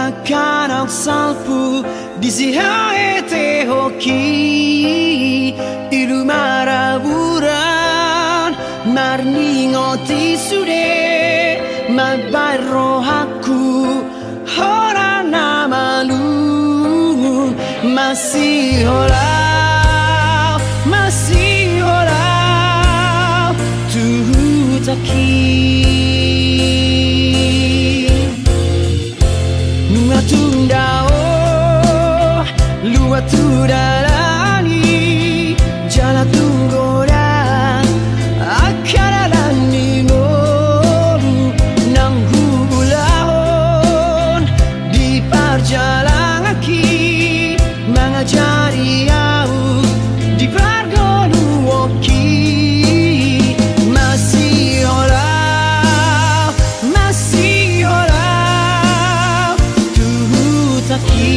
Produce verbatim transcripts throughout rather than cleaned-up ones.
Angka na salpu disi haetehonki, i lumaraburan marningot i sude, mambaen rohangku holan na malum. Masihi Ho Laho, masihi Ho Laho tu hutangki. Nunga tung dao luat tu dalan i, jala tung godang angka dalan ni ngolu naung huulahon di parjalananki, mangajari ahu di parngoluonki. Masihi Ho Laho, masihi Ho Laho tu hutangki.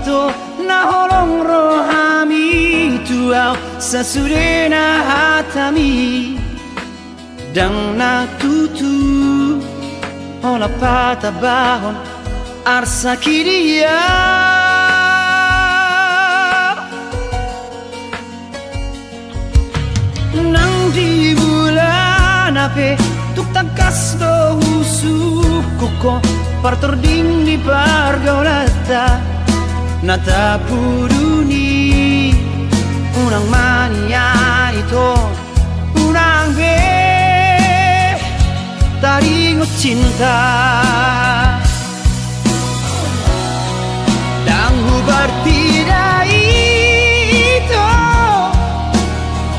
Ito, na holong rohami tu ahu sasudena hatami. Ndang na tutu holan patambahon arsak i dia. Nang di mulana pe tung tangkas do husungkun ho partording ni pargaulanta. Na tapudun i unang manian ito, unang be taringot cinta. Ndang hupartida ito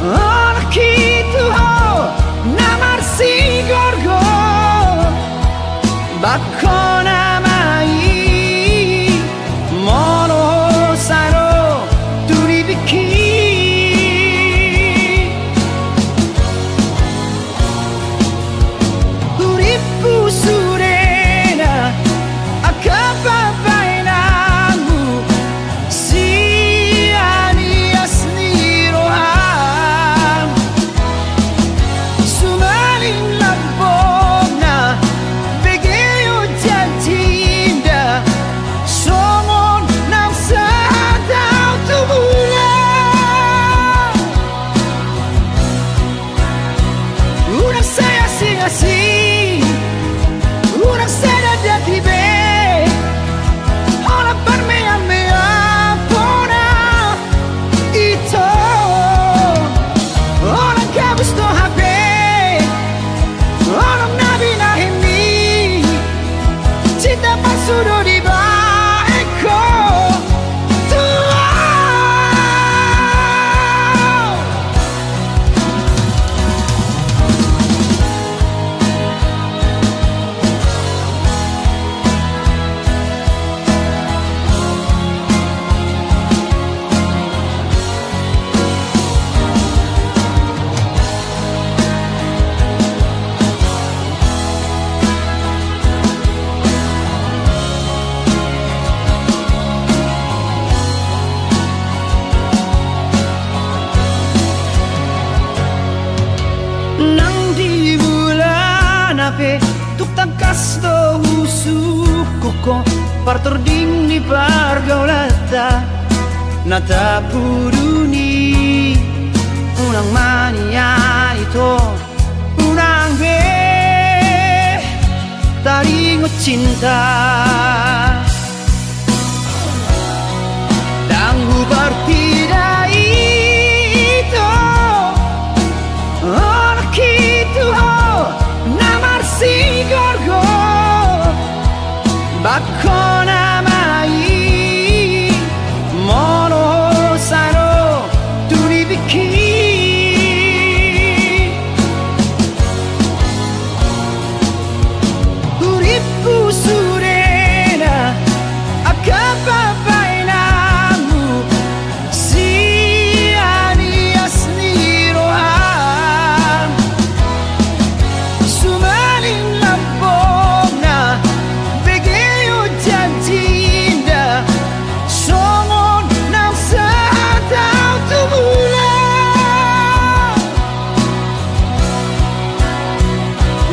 onak i tu ho na marsigorgor. Baen hona ma i molo hosa do tu nipingki. Hurippu sudena angka pambahenanmu sian ias ni roham. Sumalin lambokna bege on janjinda songon naung sahat ahu tu bulan. Unang sai asing-asing, unang sai dadat i be, holan parmean-mean hona ito. Holan gabus do hape, holan na binahen ni cinta palsu do dibahen ho tu ahu. Nang di mulana pe tung tangkas do husungkun ho partording ni pargaulanta. Na tapudun i unang manian ito, unang be taringot cinta. Ndang hupartida ito onak i tu ho na marsigorgor. Baen hona ma i molo hosa do tu nipingki. Hurippu sudena angka pambahenanmu sian ias ni roham. Sumalin lambokna bege on janjinda songon naung sahat ahu tu bulan.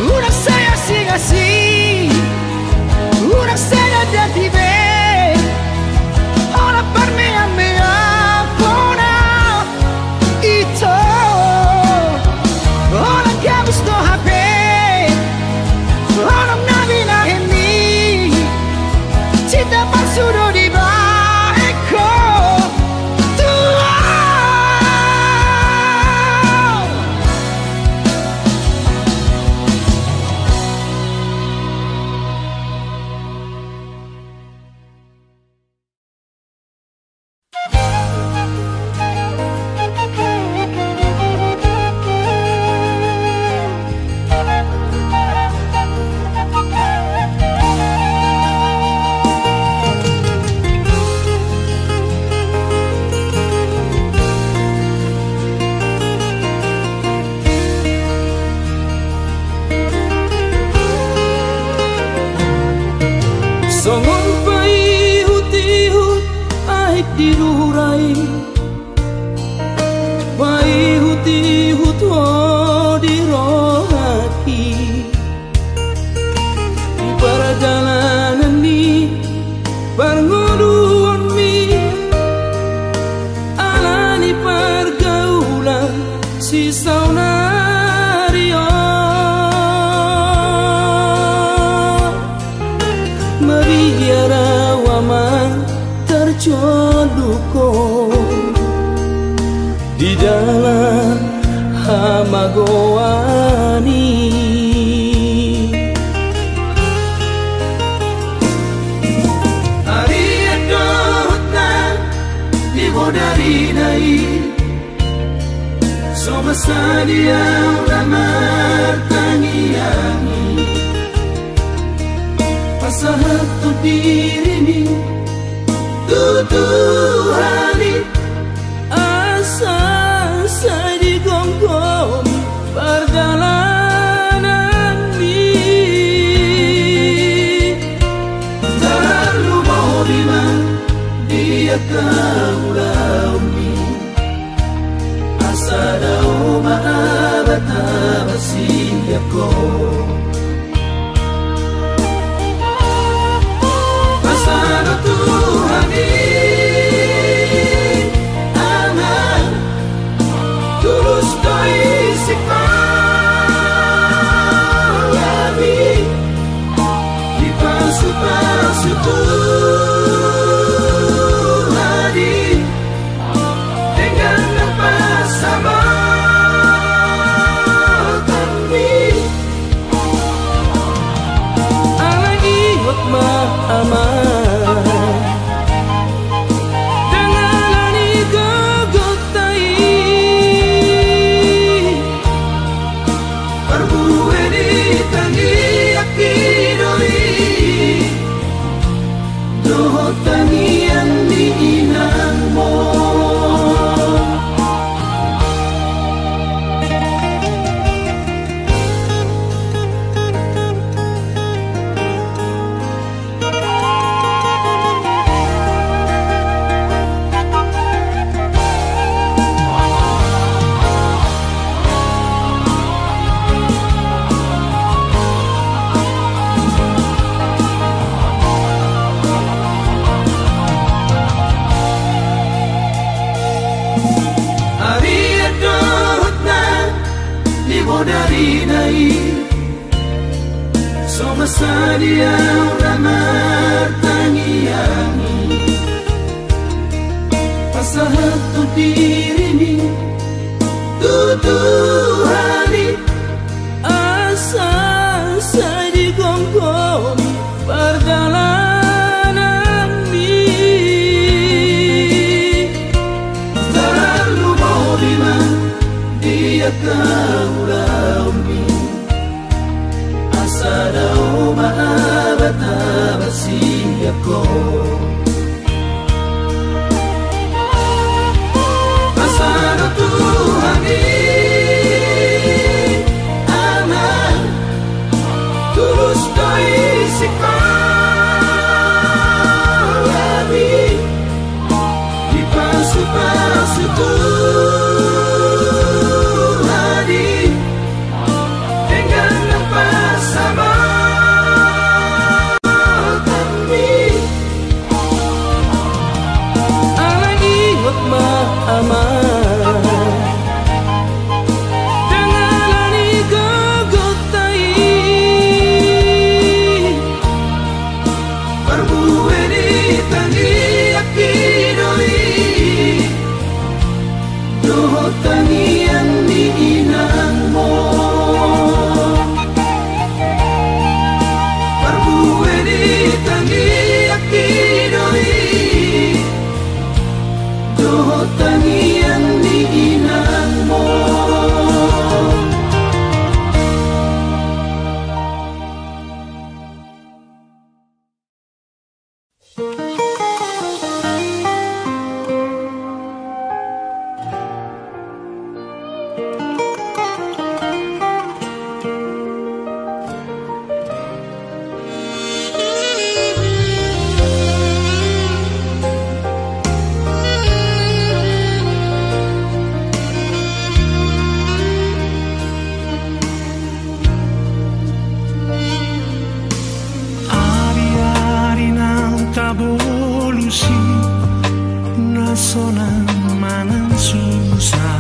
Unang sai asing-asing, unang sai dadat i be, holan parmean-mean hona ito. Holan gabus do hape, holan na binahen ni cinta palsu do dibahen ho tu ahu. di rura i, paihutihut ho di rohangki. Di pardalanan ni parngoluonmi, ala ni pargaulan sisaonari on. Mabiar au amang tarjoluk ho di dalan hamagoan i. Ari dohot na di bodari na i, so masa di au na martangiang i, pasahat ho dirimi tu Tuhan i, asa sai digomgomi pardalananmi. Tarlumobi ma di angka ulaonmi, asa dao ma abataba sian ho. Pasahat Tuhan i amang, tulus do isi pangalaman i, dipasupasu Tuhan i denggan na pansamotanmi. Alai ingot ma amang, dangkalan ni gogota i, parbue ni tangiangki do i, dohot tangiang ni inangmu. Ari dohot na di bodari na i, so masa di au na martangiang i, pasahat ho dirimi tu Tuhan i, asa sai digomgomi pardalananmi. Tarlumobi ma di angka ulaonmi, asa dao ma abataba sian ho. Pasahat Tuhan i amang, tulus do isi pangalaman i, dipasupasu Tuhan i denggan na pansamotanmi. Alai ingot ma amang, dangkalan ni gogota i, parbue ni tangiangki do i, dohot tangiang ni inangmu. Parbue ni tangiangki do i, dohot tangiang Si na sonang manang susa.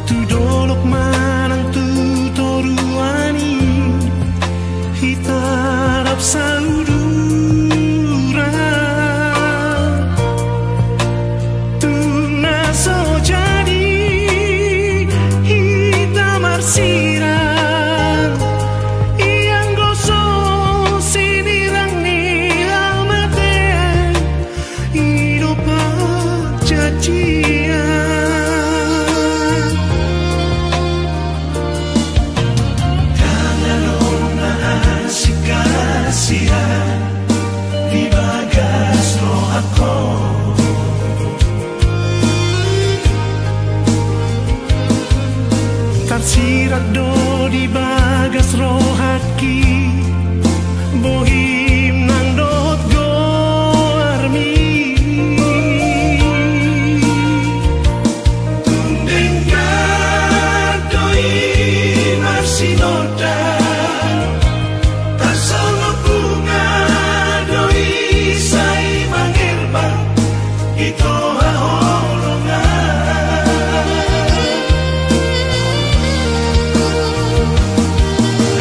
Tu dolok manang tu toruan i hita rap saluduran. Tung na so jadi hita marsirang, ianggo so sinirang ni hamatean, i do parjanjian. Dang adong na asing hasian di bagas rohangku. Tarsirat do di bagas rohangki bohim nang dohot goarmi. Tung denggan do i marsinondang, tarsongon bunga do i sai mangerbang di toha holongan.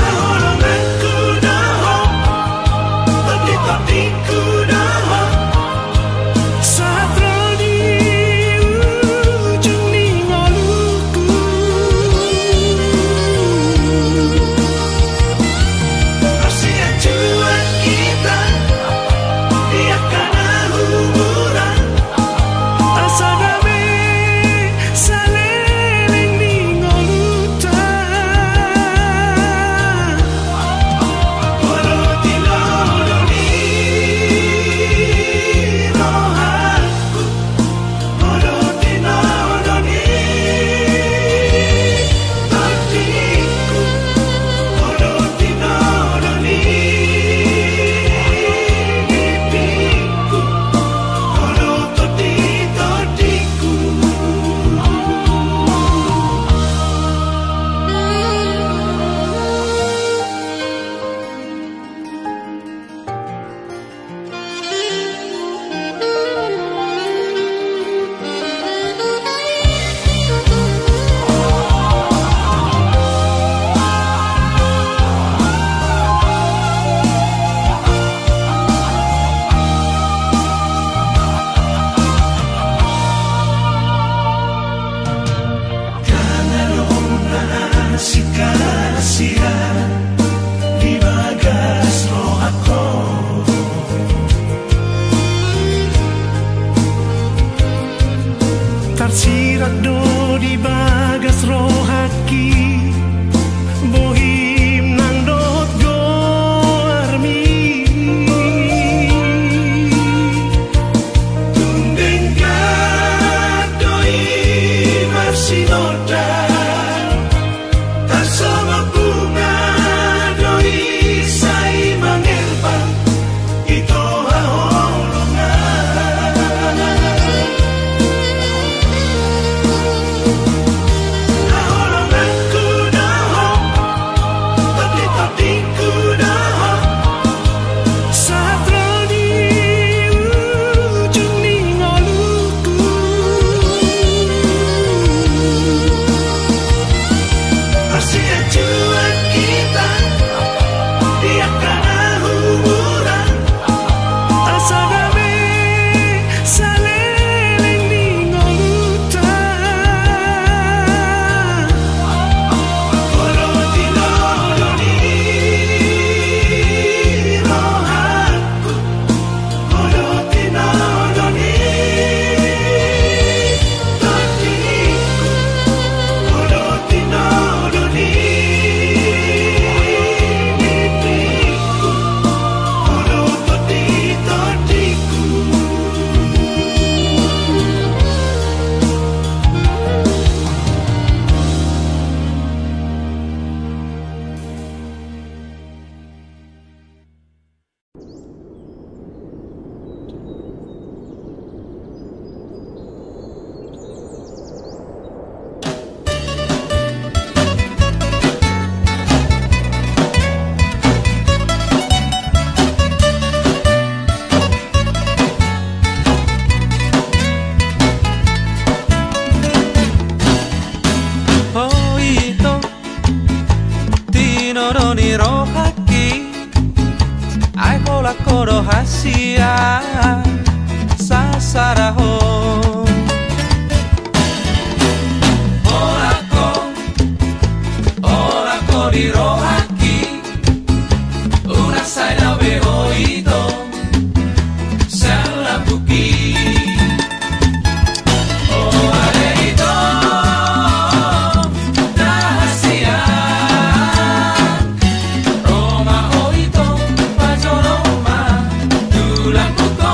Haholonganku do ho, tonditondingku do ho, sahat ro di ujung ni ngolungku. Marsianjuan hita di angka na humuran, asa dame saleleng di ngolunta. Molo tinodo ni rohangku, molo tinodo ni tondingku, molo tinodo ni nipingku, molo tonditondingku. Dang adong na asing hasian di bagas rohangku. Tarsirat do di bagas rohangki bohim nang dohot goarmi. Tung denggan do i marsinondang, tarsongon bunga do i sai mangerbang di toha holongan. Haholonganku do ho, tonditondingku do ho, sahat ro di ujung ni ngolungku. Marsianjuan hita di angka na humuran, asa dame saleleng di ngolunta. Molo tinodo ni rohangku, molo tinodo ni tondingku, molo tinodo ni nipingku, Ho do hasian sasara ho. Hola ho, hola ho di rohangki. Unang sai dao be ho ito sian lambungki. O ale ito na hasian, ro ma ho ito pajolo ma tu lambungkon.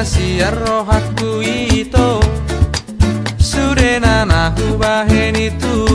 Sian rohangku ito, sudena na hubahen i tu